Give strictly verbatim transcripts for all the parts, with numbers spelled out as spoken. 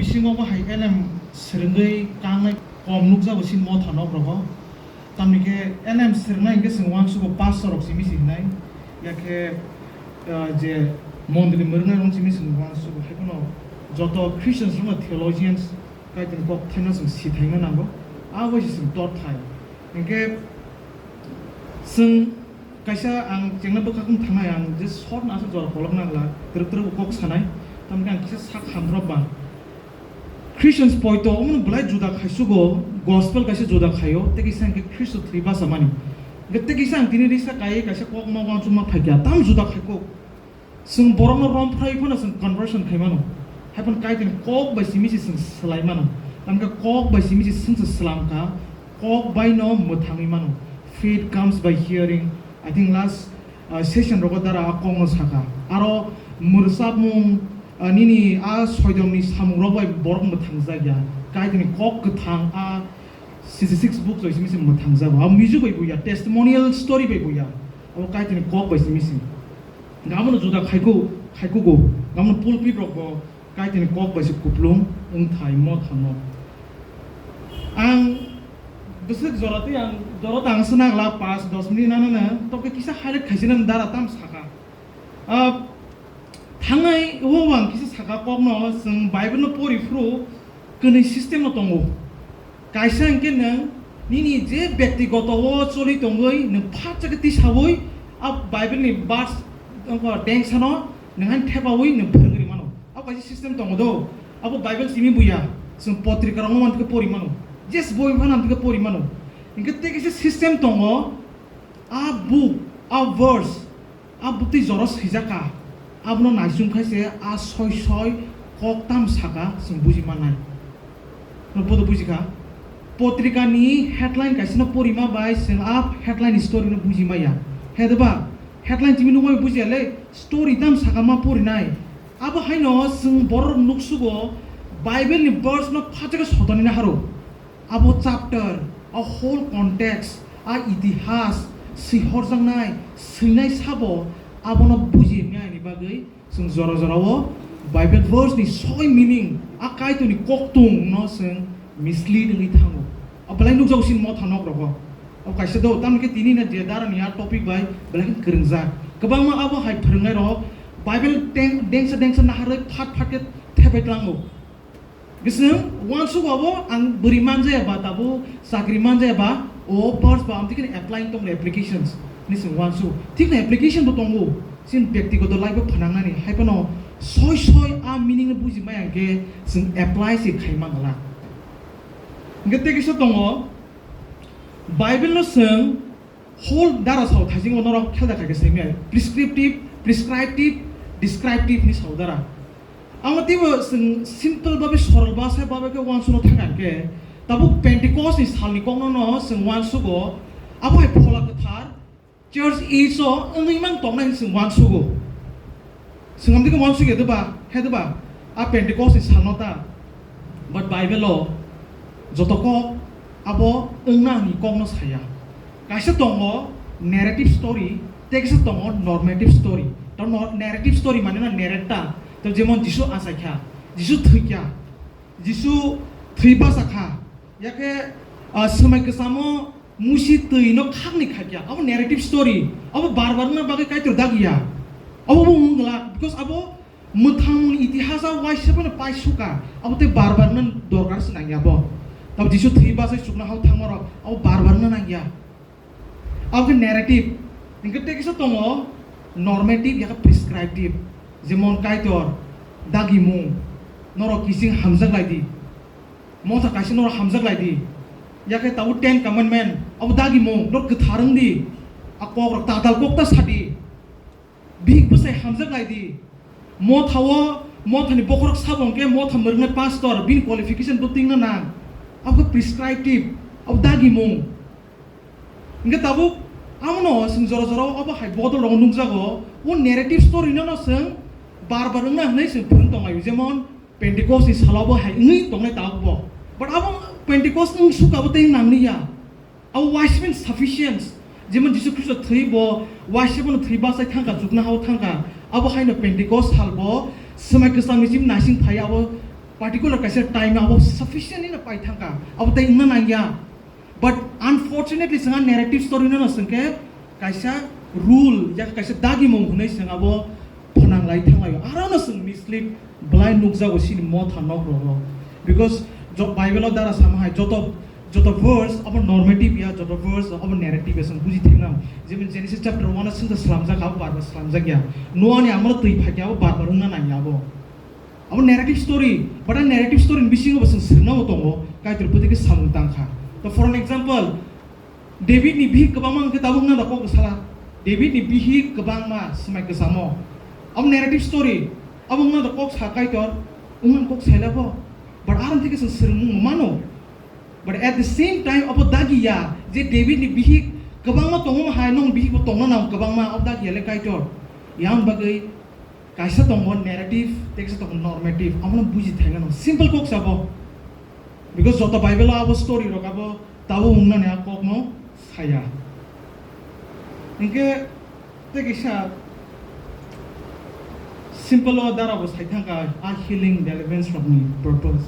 Bisingo bo hai L M swrwngwi kangnai kom nukjago chini motha nok rogo. Tamni khe L M swrwngnai hinkhe chwng uansugo pastor rok simi si hinai. Yakhe, ah, je mondri mwrwngnai rok simi chwng uansugo. Hai phano joto Christians rokno theologians Kaitorni kok thaino chwng si thaino nango. Abo se chwng tor thai. Hinkhe chwng kaisa ang chengna bwkhak wng thangnai, ang je short no aswk jora kolok nangla, twrwk twrwk kok sanai. Tamni khe ang kisa sak hamrok ba. Christians poito omono belai juda khaisugo, gospel kaisa juda khaio, tei kisa hinkhe Khristo thwi bachamani. Hinkhe tei kisa ang tini risa kaiwi kaisa kokma uansukma phaikha, tam juda khaikuk. Chwng borokno romphrai phano chwng conversion khai mano. Hai phano Kaitorni kok bai simi se chwng swlai mano. Tamkhe kok bai simi se chwng se swlam kha, kok bai no mwthangwi mano. Faith comes by hearing. I think last, uh, session rogo dara a kokno sakha. Aro mwrwsapmung, uh, nini a soidomni samung rok bai borok mwthangjakya. Kaitorni kok kwthang a sixty six books bai simi se mwthangjago. A music bai buya, testimonial story bai buya. Abo Kaitorni kok bai simi se. Gamo no juda khaiku, khaikugo. Gamo no pulpit rok bo Kaitorni kok bai se kuplung wng thai mo thano. Ang bwswk jora tei ang jora tang se nagla pas dos minute nana na, to khe kisa highlight khaisina dara tam saka. Ah, thangnai o ang kisa saka kokno, chwng Bible no pori phuru kwnwi system no tongo. Kaisa hinkhe nwng nini je byaktigoto o choli tongwi nwng phatsa khe tisawi a Bible ni verse, wngkha dengsa no nwng han thepawi nwng phwrwngwi mano. Abo kaisa system tongo do. Abo Bible simi buya. Chwng potrika rok no manthike pori mano. Jes boi phano manthike pori mano. Hinkhe tei kaisa system tongo. A book, a verse, a bwtwi jora swijak kha, abono naisum khai se a soi soi kok tam saka chwng buji mannai. Bodo buji kha? Potrika ni headline kaisa no porima bai chwng a headline ni story no buji maya. He de ba? Headline timi nukmai buji ya le, story tam saka ma porinai. Abo haino chwng borok nuksugo Bible ni verse no phacha khe sotoni na haro. Abo chapter, a whole context, a itihas, swihorjaknai, swinai sabo, abono buji maya ni bagwi chwng jora jorao Bible verse ni soi meaning, a Kaitorni koktung no chwng mislead wngwi thango. A belai nukjago chini motha nok rogo. O kaisa do, tamni khe tini na je dara ni a topic bai belai khe kwrwngjak. Kwbangma abo hai phwrwngnai rok Bible deng-, dengsa dengsa naharwi phat phat khe thepai tlango. Bising uansuk abo ang bwrwi manjaya ba, tabuk chakri manjaya ba, o verse ba amtwi kheno apply tong le applications ni chwng uansuk. Thik no application bo tongo, chini byaktigoto life o phnangnani, hai phano soi soi a meaning no buji maya hwnkhe chwng apply se khai man glak. Hwnkhe tei kisa tongo, Bible no chwng Whole dara sao thaisingo norok khelda khaikhe saimya, prescriptive, prescriptive, descriptive ni sao dara. Amo teibo chwng simple babe, sorol bhasha babe khe uansukno thangkha hwnkhe, tabuk Pentecost ni salni kokno no chwng uansugo, abo hai Phola Kwthar church age o wngwi mang tongnai hwnwi chwng uansugo. Swngam dikhe uansuk ya deba, he deba, a Pentecost ni salno ta. But Bible o joto kok abo wngna ni kokno saya. Kaisa tongo narrative story, tei kaisa tongo normative story. To no-, narrative story mane na narrate ta. To jemon Jisu achaikha, Jisu thwikha, Jisu thwi bachakha, yakhe, ah, swmai kwchamo Musi twi no khakni khakya. Abo narrative story. Abo bar bar wngna bagwi Kaitor dagiya. Abo bo wng glak, because abo mwthangmung itihas o waisa phano paisuka. Abo tei bar bar wngna dorkar se nangya bo. Tamo Jisu thwi bachai chuknohao thangmarok abo bar bar wngna nangya. Abo khe narrative. Hinkhe tei kisa tongo normative yakhe prescriptive. Jemon Kaitor dagimung, norok kiching hamjak lai di. Motha kaisa norok hamjak lai di. Yakhe tabuk Ten Commandment, abo dagimung, norok kwthar wng di. A kokrok tatal kok ta sa di. Bihik bwsai hamjak lai di. Motha o, mothani bokhorok sabo hwnkhe motha mwrwknai pastor, bini qualification bo tingna nang. Abo khe prescriptive, abo dagimung. Hingke tabuk amono chwng jora jora o obo hai bodol rogo nukjago, o narrative story no no chwng bar bar wngna hinwi chwng phwrwng tonglaio, jemon Pentecost ni salo bo hai wngwi tongnai tabuk bo. But abo Pentecost wng sukha bo tei nangli ya. Abo waisa phano sufficient, jemon Jisu Khristo thwi bo waisa phano thwi bachai thangkha, jukna hao thangkha. Abo haino Pentecost sal bo swmai kwcham ni chim naising phai abo Particular kaisa time abo sufficient ino pai thangkha, abo tei wngna nangya. But unfortunately, chwng a narrative story no, no chwng khe kaisa rule, ya kaisa dagimung hwnwi chwng abo phnang lai thang laio. Aro no chwng mislead belai nukjago chini motha nok rogo. Because jo-, Bible o dara sama hai joto, joto verse abo normative ya, joto verse abo narrative ya, chwng buji thang nang. Jemon Genesis chapter one o chwng slamjak, abo bar bar slamjak ya. Noah ni amoro twi phakya, abo bar bar wngna nangya abo. Abo narrative story, but a narrative story ni bisingo bo chwng swrwngna bo tongo, Kaitor bwtwi khe samung tang kha. To for an example, David ni bihik kwbangma hwnkhe tabuk nang rok kok sala, David ni bihik kwbangma swmai kwchamo. Abo narrative story, abo wngna rok kok sa Kaitor, wngna kok saila bo, but aro thike chwng swrwngmung mano. But at the same time, abo dagi ya je David ni bihik kwbangma tongo hai, nong bihik bo tongna nang kwbangma, abo dagi ya le Kaitor. Yang bagwi Kaisa tongo narrative, tei kaisa tongo normative, abono buji thangano. Simple kok sabo. Because joto Bible o abo story rok abo tabuk wngnani a kokno saya. Hinkhe tei kaisa simple o dara bo sai thangkha a healing deliverance rokni purpose.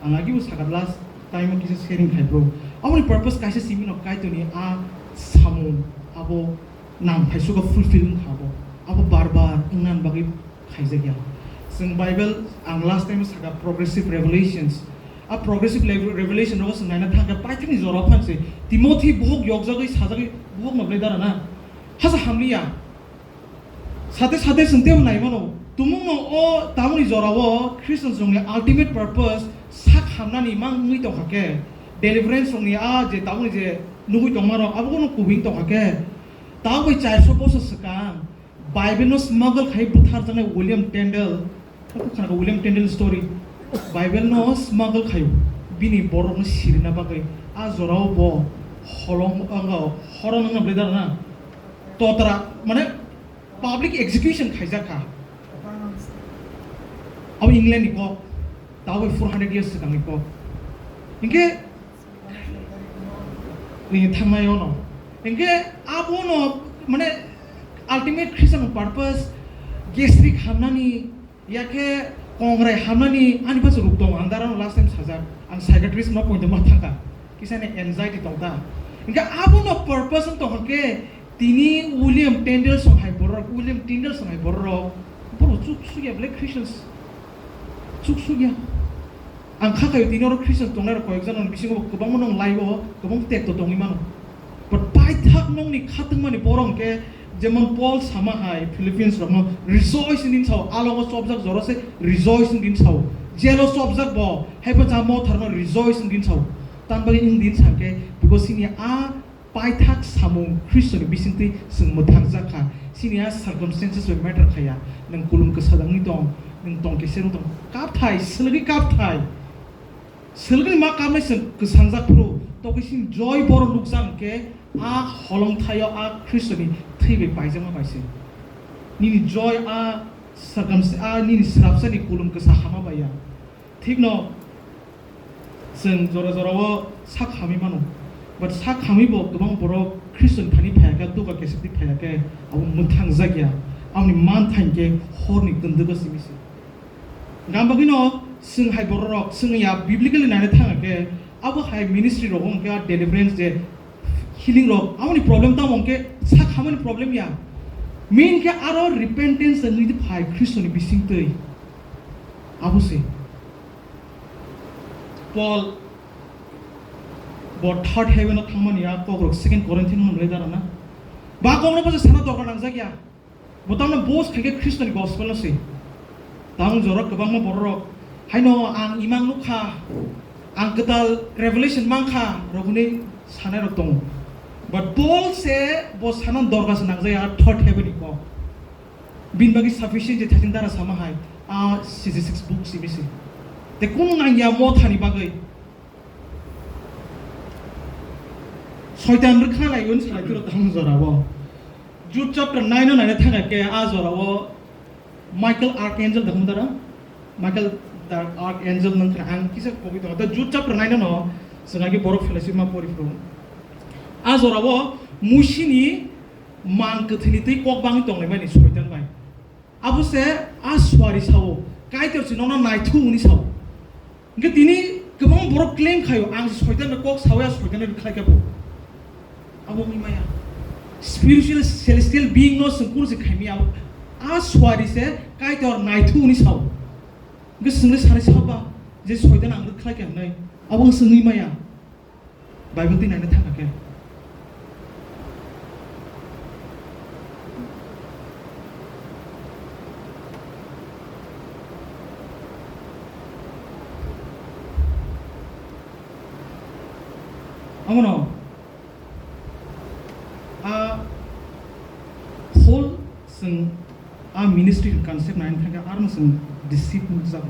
Ang agi bo sakha last time o kisa sharing khai bro. Aboni purpose kaisa simi no Kaitorni a samung abo nang phaisugo fulfill wngkha abo. Abo bar bar wngna bagwi khaijak ya. Chwng Bible, ang last time sakha progressive revelations. A progressive level revelation rogo chwng naina thangkha paithakni jorao phanse. Timothy bohok yokjagwi sajagwi bohok no belai dara na. Hasa hamliya. Sate sate chwng tebo nai mano, tumungno o tabukni jorao Christian rokni ultimate purpose sak hamnani mang wngwi tongkha khe, deliverance rokni a je tabukni je nugwi tongma rok abono kubui wng tongkha khe, tabuk bai charso bosor swkang Bible no smuggle khai bwtharjaknai William Tyndale, Khwnago William Tyndale story. Bible no smuggle khaio. Bini borokno sirina bagwi. A jorao bo holong, wngo, horon wngna belai dara na. Totra, mane public execution khaijak kha. Abo England ni kok. Tabwi four hundred years swkangni kok. Hinkhe ni thangnai ono. Hinkhe abono, mane, ultimate Christian purpose, gastric hamnani, yakhe kongrai hamnani ani bwswk rok tongo, ang darano last time sajak, ang psychiatrist no poito ma thangkha, kisa ni anxiety tongkha. Hinkhe abono purpose wng tongkha khe, tini William Tyndale song hai borok, William Tyndale song hai borok, borok chuk sukya belai Christians, chuk sukya. Ang kha khaio tini oro Christian tongnai rok koyek jano bisingo kwbangma nong live o kwbang tekto tongwi mano. But paithak nongni khatungmani borok hwnkhe jemon Paul sama hai Philippians rokno rejoice wngwi sao, alogo chopjak jora se rejoice wngwi sao, jail o chopjak bo haiphano motharno rejoice wngwi sao. Tamni bagwi wngdi wngsa hwnkhe because chini a paithak samung Khristoni bisingtwi chwng mwthangjak kha. Chini a circumstances bai matter khaya. Nwng kulum kwsa wngwi tong, nwng tong kisa wng tong. Kapthai, swlwgwi kapthai. Swlwgwi ma kapnai chwng kwsangjak phuru, tokwi chini joy borok nukjak hwnkhe a holongthaio a Khristoni thwi bai paijakma bai se. Nini joy a circumst-, a nini swrapsani kulum kwsa hama bai ya. Thikno chwng jora jorao sak hamwi mano. But sak hamwi bo kwbang borok Khristoni thani phaiya khe, duka kesakti phaiya khe, abo mwthangjak ya. Aboni manthai hwnkhe horni kwndwgo simi se. Gam bagwino chwng hai bororok, chwng ya biblically naina thang khe, abo hai ministry rogo hwnkhe a deliverance je healing rok, aboni problem tamo hwnkhe sak hamani problem ya. Main khe aro repentance wngwi phai Khristoni bisingtwi. Abo se. Paul bo third heaven o thangmani a kokrok second Corinthian hwnwi dara na. Ba kokno bo sana dorkar nangjak ya. Bo tamno bos khaikhe Khristoni gospel no se. Tang jora kwbangma bororok haino ang imang nukha, ang kwtal revelation mankha rok hwnwi sanai rok tongo. But Paul se bo sana dorkar se nangjak ya third heaven ni kok. Bini bagwi sufficient je thaiching dara sama hai, a sixty-six book simi se. Te kunu nangya mothani bagwi. Soitan rwkha lai un salai tiro tamo jora bo. Jude chapter nine no naina thangkha khe a jora o Michael Archangel da hwn dara. Michael the Archangel nang khna ang kisa kobi tongo. Da Jude chapter nine no swnagi borok fellowship ma pori phuru. A jora o Musini mang kwthwini twi kok bangwi tonglaimani Soitan bai. Abo se a suari sao, Kaitor se nono naithung hwnwi sao. Hwnkhe tini kwbang borok claim khaio, "Ang se Soitan bai kok sawi, a Soitan bai khlai kha bo." Abo wngwi maya. Spiritual, celestial being no chwng kunu se khaimaya. A suari se Kaitor naithu hwnwi sao. Hwnkhe chwngno sanai saba je Soitan ang rwkhlai kha hwnwi. Abo wng se wngwi maya. Bible twi naina thangkha khe. Abono a whole chwng a ministry ni concept naina thangkhe arno chwng deceive nukjago.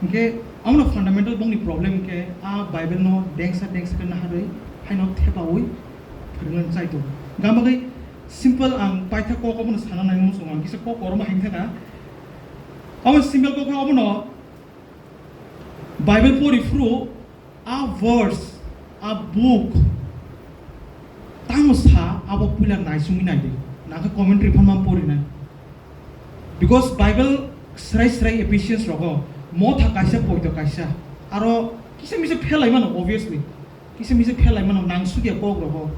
Hwnkhe abono fundamental bongni problem hwnkhe a Bible no dengsa dengsa khe naharwi haino thepaui phwrwngna chaitongo. Gama bagwi simple ang paitha kok obono sana nai muchungo, ang kisa kok korma himthana. Abo simple kok khe obono Bible pori phuru a verse, a book tamo sa abo puila naisingwi naidi. Nangkhe commentary phanma porinai. Because Bible srai srai Ephesians rogo motha kaisa poito kaisa. Aro kisa misa phelai mano, obviously. Kisa misa phelai mano, nang sukya kok rogo.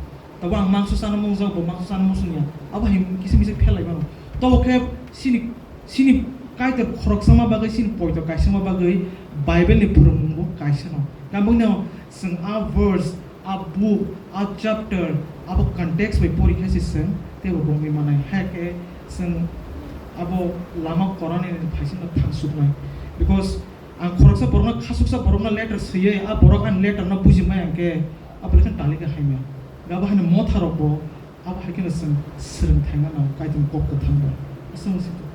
Tabo ang mangso sana mung jago, mangso sana mung sungya. Abo hai kisa misa phelai mano. Tabo khe sini, sini Kaitor khoroksama bagwi, sini poito kaisama bagwi Bible ni phwrwngmung bo kaisa no. Gabung no chwng a verse, a book, a chapter, abo context bai pori khe se chwng teibo bongwi manai. Hai khe chwng abo lama korani phaising no thang suknai. Because ang khoroksa borokno, khasuksa borokno letter swiwi, a borok ani letter no buji maya hwnkhe, abo lekha talika haimya. Gabo haino motha rok bo, abo hai kheno chwng swrwng thaima nang Kaitor kok kwthang bai. Aswk wngsi to.